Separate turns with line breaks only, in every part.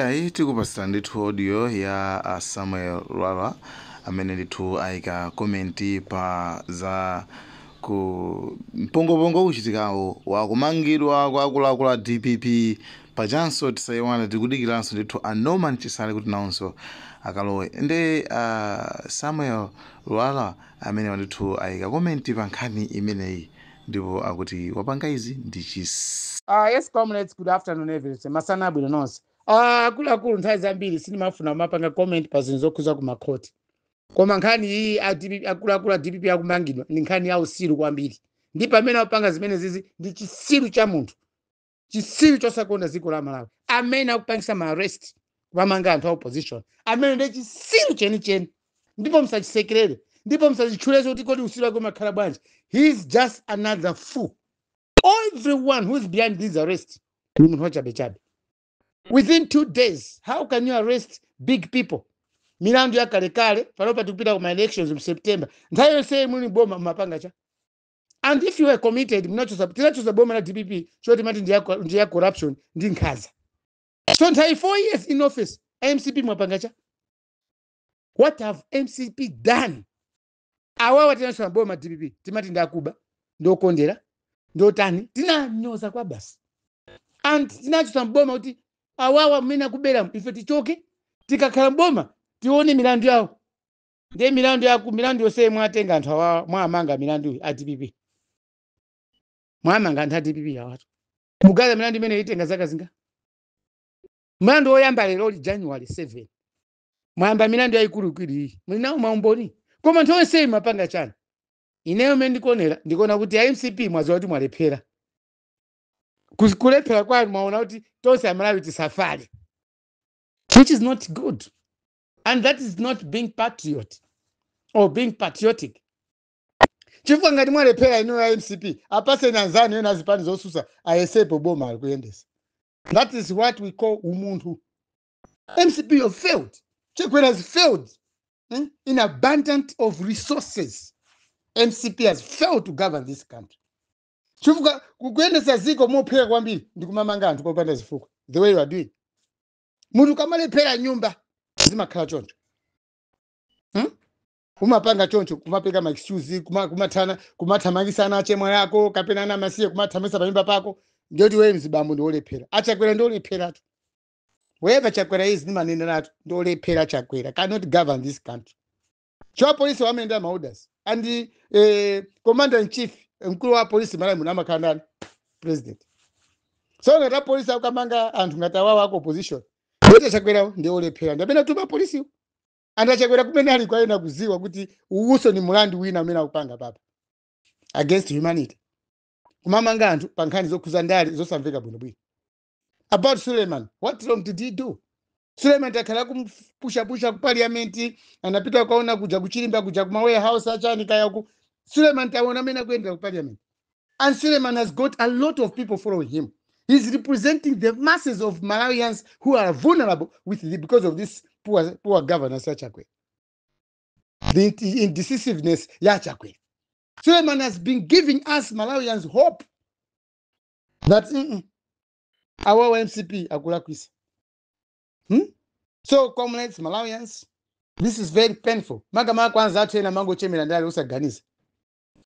Ayi, tikupasira ndithu audio ya Samuel Lwara amene ndithu ayika comment pa za ku mpongopongo kuchitikawo wakumangidwa kwa akuluakulu a DPP. Pachanso tisayiwana, tikudikiranso ndithu a Norman Chisale kuti nawonso akalowe. Nde Samuel Lwara amene ndithu ayika comment pa nkhani imeneyi ndipo akuti wapanga izi ndi chis
Yes, comrades, good afternoon everyone. Masana abwino nonse. Akuluakulu, nthawi zambiri sindimafuna kumapanga comment pa zinthu zokhuza ku makhoti. Koma nkhani iyi a DPP, akuluakulu a DPP akumangidwa, ndi nkhani ya usiru kwambiri. Ndi pamene akupanga zimene zizi ndi chisiru cha munthu. Chisiru chosakonda dziko la Malawi. Amene akupangisa ma arrest, kumamanga anthu a opposition. Amene ndi chisiru chenicheni. Ndipo musachisekerere. Ndipo musachitchulenso kuti kodi usiru wake umakhala bwanji. He is just another fool. Everyone who is behind this arrest ni munthu wachabechabe. Within 2 days, how can you arrest big people? Milandu ya kalekale, panopa tikupita kuma elections mu September. Nthawi yonse muli boma mumapanga cha? And if you were committed, munachosa, tinachosa boma la DPP choti mati ndi ya corruption ndi nkhanza. So nthawi 4 years in office, MCP mwapanga cha? What have MCP done? Awawa tinachosa boma DPP, timati ndi akuba, ndokondera, ndotani, tinanyoza kwa basi. And tinachosa mboma kuti awawa mmene akubera ife tichoke, tikakhala mboma tione milandu yawo. Ndiye milandu yaku milandu yonse mwatenga anthu awawa, mwamanga milandu a DPP, mwamanga anthu a DPP awatu mugaza milandu imene itenga zaka zinga. Mlandu woyamba lero uli January 7, mwayamba milandu yayikuluikulu iyi, muli nawo maumboni, koma anthu onse mapanga chani? Ineyo mmene ndikuonera, ndikuona kuti a MCP mwaziwa kuti mwalephera. Kulephera kwanu mwaona kuti tonse Amalawi tisafale, which is not good, and that is not being patriot or being patriotic, chifukwa ngati mwalephera inu ya MCP, apaseni anzanu ena azipani zosusa ayesepo boma ali kuyendesa. That is what we call umunthu. MCP, you have failed. Chakwera has failed, In abundance of resources, MCP has failed to govern this country, chifukwa kukuyendesa ziko mophera kwambiri ndikumamanga anthu popanda zifukwa the way you are doing. Munthu ukamalephera nyumba zimakhala choncho, Umapanga choncho, kumapeka ma excuse, kumathana, kumathamangisana achemwa yako kapena ana masiye, kumathamangisa panyumba pako, ndiyoti wewe mzibambo ndiolephera. Achakwera ndiolepheratu. Wherever Chakwera is, ndimaneneratu, ndiolephera. Chakwera cannot govern this country. Cho polisi wamene ma orders and commander in chief, mkulu wa polisi Malawi muno amakhala ndani? President. So ngati apolisi akukamanga anthu ngati awawo aku opposition, yote Chakwerawo ndiolephera, ndi amene atuma polisiwo. Anthu achakwera kumene ali kwayena kuziwa kuti uwuso ni mulandu wina amene akupanga papa against humanity, kumamanga anthu pa nkhani zokhuza ndale zosamveka bwinobwino. About Suleiman, what wrong did he do? Suleiman takhala kumpushapusha ku parliament, anapita kukaona kuja kuchilimba kuja kuma warehouse achani kayaku. Suleiman taona amene akuyendera ku parliament, and Suleiman has got a lot of people following him. He's representing the masses of Malawians who are vulnerable because of this poor governance ya Chakwera, the indecisiveness ya Chakwera. Suleiman has been giving us Malawians hope that our MCP akulakwisa, So comrades, Malawians, this is very painful. Makamaka kwanza athu ena mangochemera ndale usaganiza.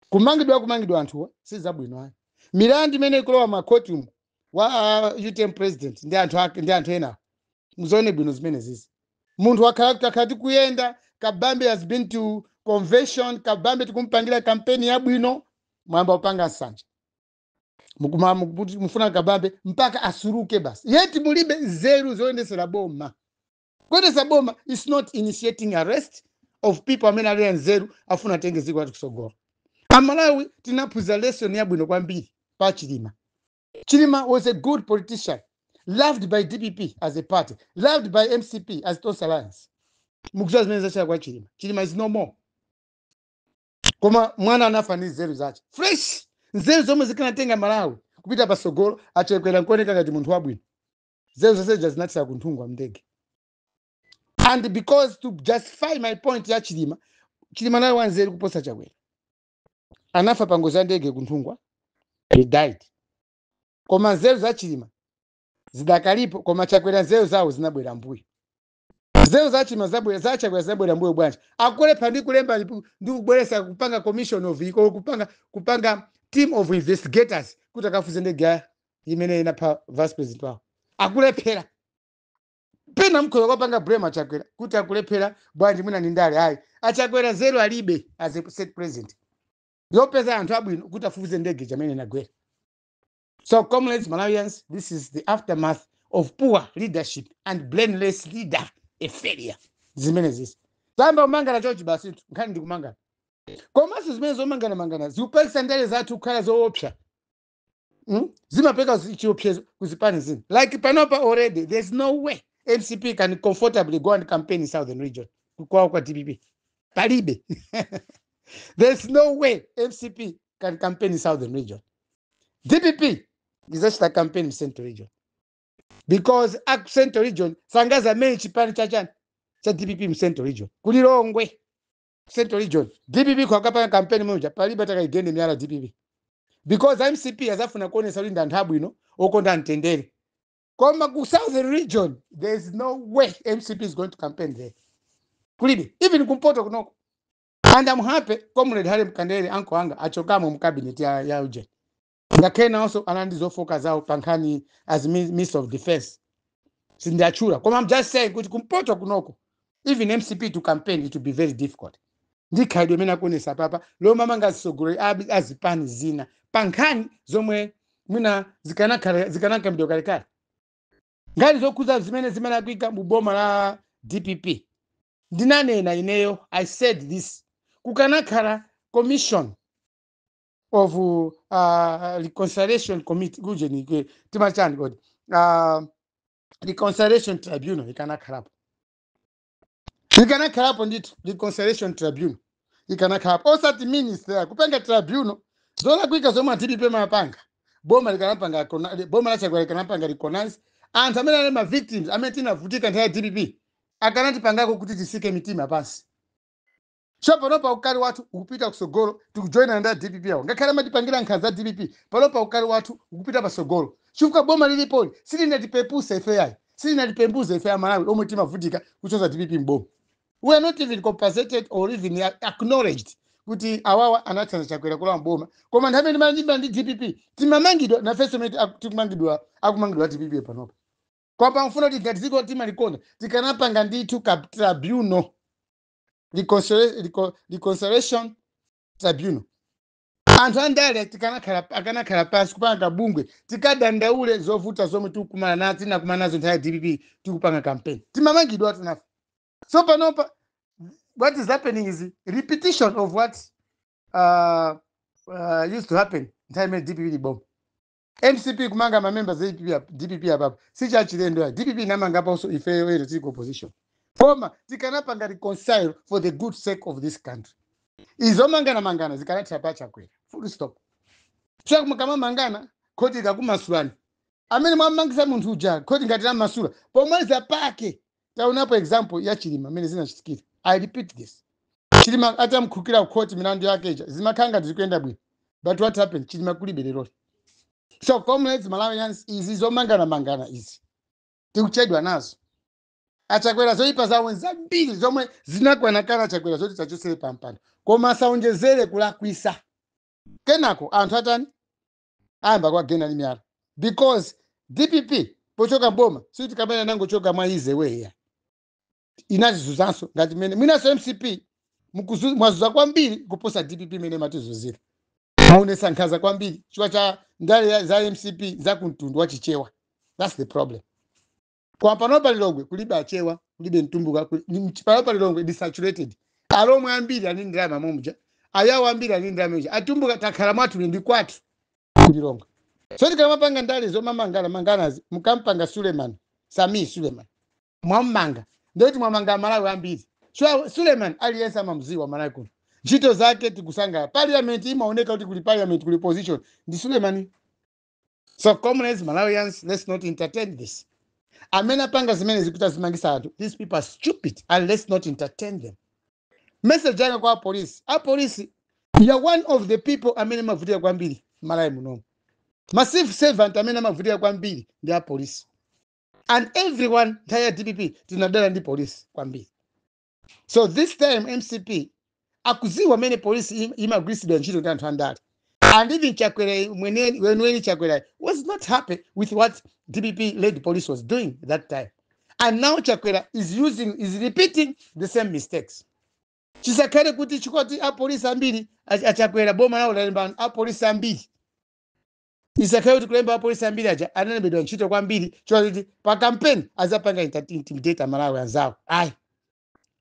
Kumangidwa, kumangidwa anthuwa si zabwino ayi. Milandu imene ikulowa makhoti umu wa UTM president ndi anthu ake ndi anthu ena, muzione bwino zimene zizi. Munthu wakhala takhala tikuyenda, Kabambe has been to convention, Kabambe tikumpangira kampeni yabwino, mwamba kupanga nsanja. Mufuna Kabambe mpaka asuruke basi, yeti mulibe nzeru zoyendesera boma. Kuyendesa boma is not initiating arrest of people amene ali nzeru, afuna atenge dziko lathu kusogolo. Amalawi tinaphunzira lesson yabwino kwambiri pa Chilima. Chilima was a good politician, loved by DPP as a party, loved by MCP as Tonse Alliance. Mukuziwa zimene zachita kwa Chilima. Chilima is no more, koma mwana anafa ndi nzeru zace fresh, nzeru zomwe zikanatenga Malawi kupita pasogolo. Achakwera nkuoneka ngati munthu wabwino, nzeru zonseja zinathira kunthungwa mndege. And because to justify my point ya Chilima, Chilima naye wanzeru kuposa Chakwera, anafa pa ngozi ya ndege kunthungwa, he died, koma nzeru za Chilima Zidakalipo, koma Chakwera nzeru zawo zinabwera mbuyo. Nzeru zachima zabwera, zachakwera zabwera mbuyo bwanji? Akulepha ndi kulemba ndi kubweresa, kupanga commission of iko, kupanga team of investigators kuti akafuze ndege imene inapha vice president wawo. Akulephera. Pena mkhoza kwapanga blame Achakwera kuti akulephera bwanji, mwina ndi ndale. Ayi, Achakwera nzeru alibe as a state president yopeza anthu abwino kuti afufuze ndege chamene inagwera. So comrades, Malawians, this is the aftermath of poor leadership and brainless leader, a failure. Zimene zisi tamba kumangana chochi basi, nkhani ndi kumangana. Komanso zimene zomangana mangana zikupangisa ndale zathu kukhala zoopsa. Zimapeka chiopsezo kuzipani zina. Like panopa already there's no way MCP can comfortably go and campaign in Southern Region, kwawo kwa DPP. Palibe. There's no way MCP can campaign in Southern Region. DPP izachita campaign in Central Region because aku Central Region sangaza amene chipani chachani cha DPP mu Central Region. Kulilongwe, Central Region, DPP kwakapanga campaign muja, palibe takaigende miyala DPP, because MCP azafuna kuonesa kuti ndi anthu abwino okonda mtendere. Koma ku Southern Region there is no way MCP is going to campaign there. Kulibe. Even kumpoto kunoko. And I'm happy Comrade Harry Mkandere, anko anga, achokamo mu cabinet ya uje, ngakhale nawonso anali zofoka zawo pa nkhani as Minister of Defense, sindiyatchula. Koma I'm just saying kuti kumpoto kunoko, even MCP to campaign, it will be very difficult ndi khalidwe imene akuonesa papa lomamanga azisogolera azipani zina pa nkhani zomwe mwina zikanakambidwa kalekale, nkhani zokhuza zimene akuika mu boma la DPP. Ndinanena ineyo, I said this, kukanakhala commission of reconciliation committee, kuje ni timachani kodi, reconciliation tribunal ikanakhalapo, ikanakhalapo ndithu. Reconciliation tribunal ikanakhalapo, osati minister kupanga tribunal. Zolakwika zomwe DPP mapanga, boma likanapanga, boma lachakwera likanapanga recognize anthu amene ali ma victims, amene tinavutika nthawi ya DPP, akanatipangako kuti tisike mitima pansi. So panopa ukali wathu ukupita kusogolo, tikujoyina ndi DPP awo, ngakhale amatipangira nkhanza za DPP. Panopa ukali wathu ukupita pasogolo chifukwa boma lilipoli silinatipepuse ife yayi, silinatipembuze ife Amalawi omwe timavutika kuchoza DPP mboma. We are not even compensated or even acknowledged kuti awawa anathandiza Chakwera kulowa mboma. Koma nthawi imene timayimba ndi DPP timamangidwa nafenso imene tikumangidwa, akumangidwa DPP panopa. Kwa pamfuna kuti ngati dziko timalikonda, tikanapanga ndithu ka tribunal, reconciliation tribunal. Anthu andale tikanakhala, akanakhala pansi kupanga bungwe, tikadandaule zovuta zomwe tikukumana nazo, tinakumana nazo nthawi ya DPP tikupanga campaign, timamangidwa tunafe. So panopa what is happening is repetition of what used to happen nthawi imene DPP liboma. MCP kumanga mamembers a DPP, DPP apapo sichachilendo ya DPP inamangaponso ifeyo ero tili ku opposition. Koma tikanapanga reconcile for the good sake of this country, izomangana mangana zikanathira pa Chakwera, full stop. So mukamamangana, khoti ikakumasulani amene mwamangisa munthu uja, khoti ngati lamasula, pomaliza pake taonapo example ya Chilima amene zinachitikira. I repeat this, Chilima atamkhukira kukhoti, milandu yake ija zimakhala ngati zikuyenda bwino, but what happened? Chilima kulibe leroli. So comrades, Malawians, izi zomangana mangana izi tikuchedwa nazo. Achakwera zoyipa zawo zambiri zomwe zinakwanakana Achakwera zoti tachosere pampando, koma asaonjezere kulakwisa. Kenako anthu atani? Ayamba kwagenda ndi miyala, because DPP pochoka mboma sikuti kamene anangochoka mwa easy way ya, inatizuzanso ngati mene mwinanso MCP mwazuza kwambiri kuposa DPP imene matizuzira. Maonesa nkhanza kwambiri chifukwa cha ndale za MCP za kumtundu wa Chichewa. That's the problem. Kwa panopa Lilongwe kulibe Achewa, kulibe Mtumbuka, panopa Lilongwe ndi saturated. Alomwe ambiri ali ndalama momja, Ayawo ambiri ali ndalama muja, Atumbuka takhala mwathu ndi kwathu kulilongwe. So tikamapanga ndale zomamangana manganazi, mukampanga Suleiman, Sami Suleiman, mwammanga, ndoti mwamanga Malawi ambiri. So Suleiman aliyense amamziwa Malawi kuno, ntchito zake tikusangala. Parliament imaoneka kuti kuli parliament, kuli position ndi Suleiman. So comrades, Malawians, let's not entertain this. Amene apanga zimene zikuti azimangisa anthu, these people are stupid and let's not entertain them. Message yanga kwa apolisi: apolisi, you are one of the people amene amavutika kwambiri Malawi munomu. Ma civil servant amene amavutika kwambiri ndi apolisi. And everyone, nthawi ya DPP tinadala ndi polisi kwambiri. So this time MCP akuziwa mene polisi imagwiritsidwa ntchito ndi anthu andale. And even Chakwera mweneni, Chakwera was not happy with what DPP led police was doing that time, and now Chakwera is repeating the same mistakes. Chisakhale kuti chikoti apolisi ambiri achakwera boma lawo lalemba apolisi ambiri, isakhale kuti kulemba apolisi ambiri aja analembedwa ntchito kwambiri choti pa campaign azapanga intimidate Amalawi anzawo. Ayi,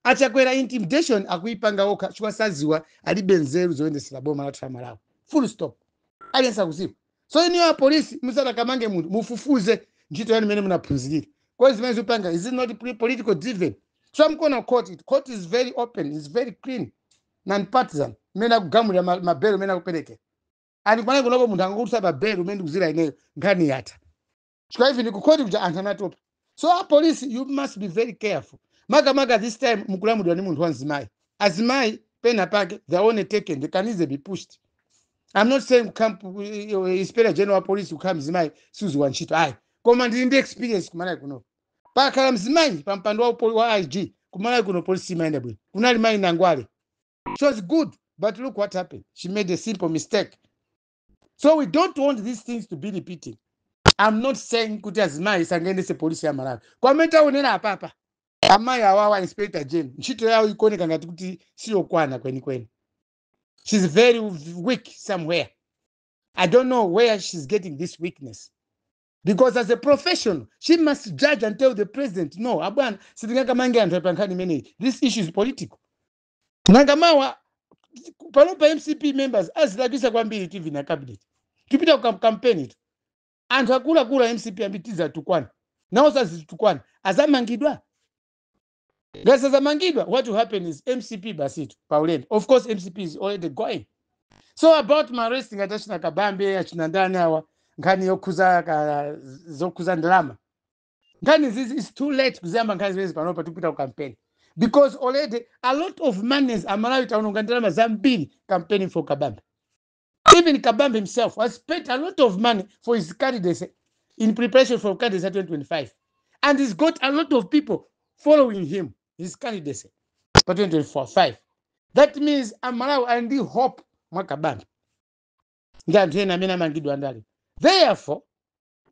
achakwera intimidation akuipanga okha chifukwa saziwa, alibe nzeru zoyendesera boma lathu la Malawi, full stop. Aliyense akuziwa. So iniyo apolisi, musadakamange munthu, mufufuze ntchito yanu imene munaphunzirira. Kwa zimene zipanga, is it not political driven? So I'm gonna court it. Court is very open, is very clean, non-partisan imene akugamulira mabelo imene akuperekera. And kumene kunoko munthu angakutsa mabelo umene ndikuzira ineyo, nkhani yatha, chifukwa even kukhoti kuja anthu anatopa. So apolisi, you must be very careful, makamaka this time mukulamulidwa ndi munthu wa mzimayi. Azimayi pena pake they are only taken, they can easily be pushed. I'm not saying kukhala Inspector General wa police, kukhala mzimayi suziwa ntchito, ayi. Koma ndili ndi experience kumalawi kuno. Pakhala mzimayi pa mpando wa IG kumalawi kuno, polisi imayenda bwino. Kunali mayi Nangwale. She was good, but look what happened. She made a simple mistake. So we don't want these things to be repeating. I'm not saying kuti azimayi sangaendese polisi ya Malawi. Kwamene taonera apapa, amayi awawa Inspector General, ntchito yawo ikuoneka ngati kuti siyokwana kwenikweni. She's very weak somewhere. I don't know where she's getting this weakness, because as a professional she must judge and tell the president, "No, abwana, sitingakamange anthu pa nkhani imeneyi. This issue is political." Nanga mawa pano pa MCP members azilapisa kwambiri TV na cabinet, tipita ku campaign tu, anthu akuluakulu a MCP ambiri tizatukwana nawo, sazitukwana, azamangidwa. Ngati sazamangidwa, what will happen is MCP basitu paulendo. Of course MCP is already going. So about ma arresting achina Kabambe, achina ndani awa, nkhani yokhuza zokhuza ndalama, nkhani zizi is too late kuziyamba nkhani zimezi panopa tikupita ku campaign, because already a lot of monies, Amalawi taononga ndalama zambiri campaigning for Kabambe. Even Kabambe himself has spent a lot of money for his candidacy, in preparation for candidacy 2025, and he's got a lot of people following him, his candidacy for 2025. That means Amalawi ali ndi hope mwa Kabambe ndi anthu ena amene amangidwa ndale. Therefore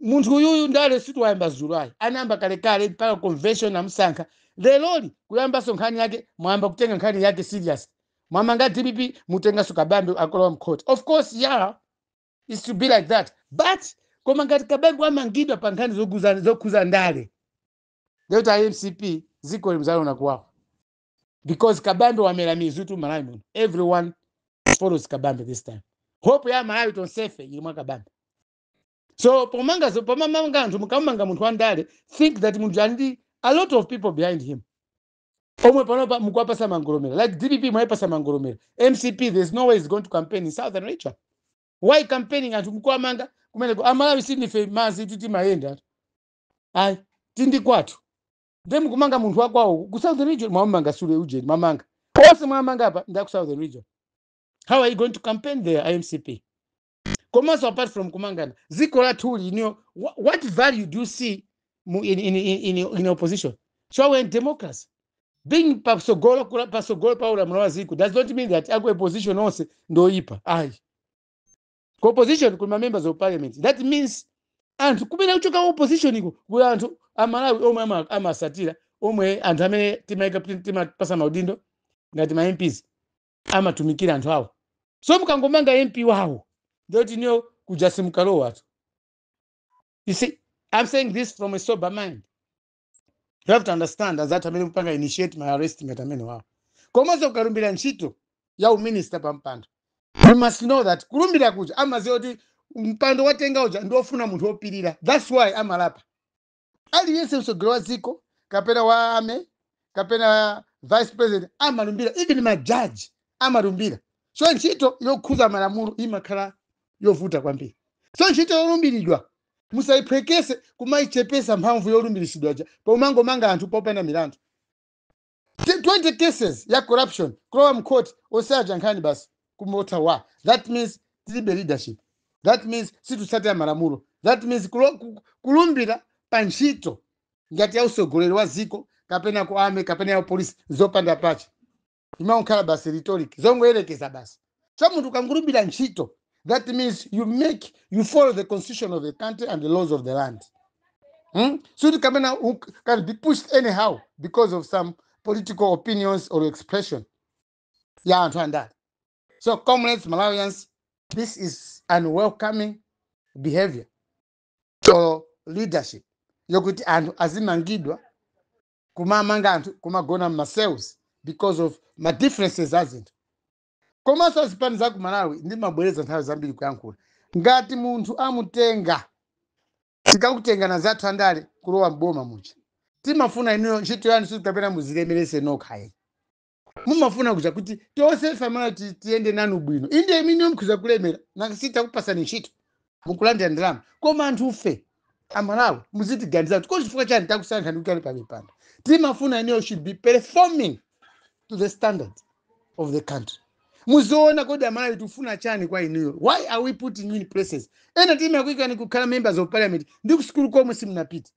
munthu uyuyu ndale situwayamba zulo, ayi, anayamba kalekale mpaka convention amusankha. Leroli kuyambanso nkhani yake, mwayamba kutenga nkhani yake serious, mwamanga DPP, mutenganso Kabambe akolowa mkhoti. Of course, yeah, is to be like that, but koma ngati Kabambe wamangidwa pa nkhani zokhuza ndale, ndekuti a MCP ziko limzalona kuwawa, because Kabambe wamera mizu tu Malawi muno. Everyone follows Kabambe this time. Hope ya Malawi tonsefe ili mwa Kabambe. So pomamanga anthu, mukamanga munthu wandale, think that munthu ali ndi a lot of people behind him omwe panopa mukuwapasa mangolomera. Like DPP mwayipasa mangolomera. MCP, there's no way is going to campaign in Southern Region. Why campaigning anthu mukuwamanga kumeneko? Amalawi sinife mazi titi mayenda, ayi, tindi kwathu. Nde mukumanga munthu wakwawo ku Southern Region, mwamanga sule ujeni, mwamanga onse, mwamanga apa nda ku Southern Region. How are you going to campaign there, iMCP? Komanso apart from kumangana, dziko lathuli iniyo, what value do you see in opposition? So we're in democracy. Being pasogolo pa ulamuliro wa dziko does not mean that aku opposition onse ndoyipa, ayi. Ku opposition kuli ma members of parliament. That means anthu kumene kuchoka opposition iko kuli anthu Amalawi omwe amasatira, omwe anthu amene timayika, timapasa maudindo ngati ma MPs, amatumikira anthu awo. So mukangomanga MP wawo, ndoti niyo kuja simukalowa tu. You see, I'm saying this from a sober mind. You have to understand as that amene mupanga initiate my arrest ngati amene wawo. Komanso ukalumbira ntchito ya uminister pa mpando, you must know that kulumbira kuja amaziwa kuti mpando watenga uja ndiofuna munthu wopirira. That's why amalapa. Aliyense mtsogoleri wa dziko kapena wa ame kapena vice president amalumbira, even majaji amalumbira. So ntchito yokhuza malamulo imakhala yovuta kwambiri. So ntchito yolumbiridwa musayiphwekese, kumayichepesa mphamvu yolumbiritsidwa ja pomangomanga anthu popanda milandu. 20 cases ya corruption, kulowa mcourt osaja nkhani basi kumota wa. That means tilibe leadership. That means situtsatira malamulo. That means kulumbira pa ntchito. Ngati ya usogoleri wa ziko kapena ku army kapena ya polisi, zopanda pache, imankhala basi rhetoric, zongoyerekeza basi. So munthu ukangulumbira ntchito, that means you follow the constitution of the country and the laws of the land, So you kapena can be pushed anyhow because of some political opinions or expression ya anthu andale. So comrades, Malawians, this is unwelcoming behavior or leadership yokuti anthu azimangidwa, kumamanga anthu, kumagona mmacells because of ma differences azinthu. Komanso azipani za ku Malawi, ndimabwereza nthawi zambiri kuyankhula, ngati munthu amutenga, tikakutenga zathu andale kulowa mboma muja, timafuna inuyo ntchito yanu sikapena muzilemerese nokhayi. Mumafuna kuja kuti tonse famala tiyende nanu bwino. Inde, imene mukhuza kulemera nakasitakupasani ntchito, mukulandira ndalama, koma anthu ufe Amalawi muzitiganiza kuti chifukwa chani takusankhani kuti ali pamipando. Timafuna inuyo should be performing to the standards of the country. Muziona kodi Amalawi tikufuna chani kwa inuyo? Why are we putting you in places? Ena timakuikani kukhala members of parliament, ndi kusukulu komwe simunapita,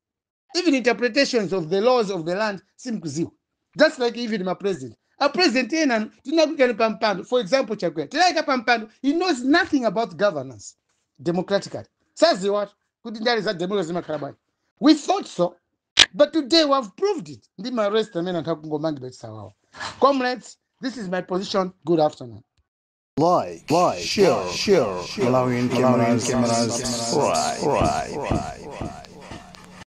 even interpretations of the laws of the land simkuziwa. Just like even ma president, a president ena tinakuikani pampando, for example Chakwera, tinayika pampando, he knows nothing about governance democratically, saziwatu kuti ndale za democracy zimakhala bwanji. We thought so, but today we have proved it ndi ma arrest amene anthu akungomangidwa chisawawa. Comrades, this is my position. Good afternoon.
Like, share, Malawian cameras, subscribe.